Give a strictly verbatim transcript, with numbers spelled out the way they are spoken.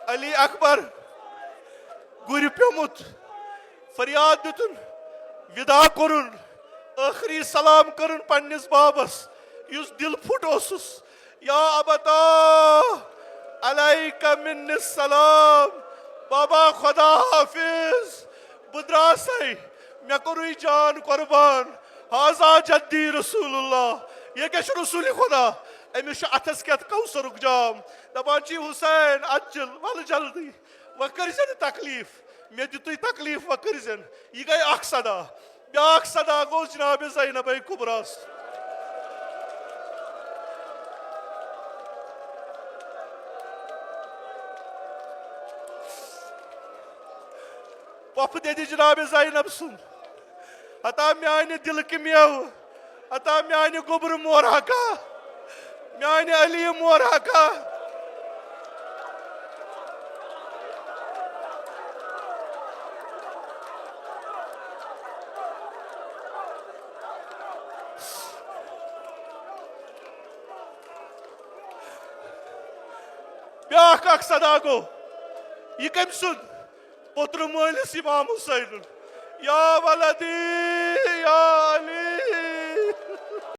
علی اکبر گُرِ پیوٚمُت، فریاد دیُتُن، وِدا کوٚرُن، ٲخری سلام کٔرٕن پننِس بابس، یُس دِل پھُٹ اوسُس۔ یا ابتا، علیک منی السلام، بابا خدا حافظ، بہٕ درٛاسے، مےٚ کوٚرُے جان قربان۔ ہذا جدی رسول اللہ، یہِ کیٛاہ چھُ رسول خدا؟ أمِس چھُ اَتھس کٮ۪تھ کوثرُک جام۔ دپان چھِ، حسین، عجل، ولہٕ جلدی، وۄنۍ کٔرۍ زِ نہٕ تکلیف، مےٚ دِتُے تکلیف، وۄنۍ کٔرۍ زِ نہٕ۔ یہِ گٔے اکھ صدا۔ بیٛاکھ صدا گوٚو جناب زینب کبریٰ ہس۔ پۄپھٕ دٮ۪دِ جناب زینب سُنٛد۔ ہتا میانہِ دِلکہِ میوٕ، ہتا میانہِ گوٚبرٕ مورہکا، میانہِ علی مورہکا۔ بیٛاکھ اکھ صدا گوٚو۔ یہِ کٔمۍ سُنٛد؟ پوٚتُر مٲلِس امام حسینُن۔ یا ولدی، یا علی،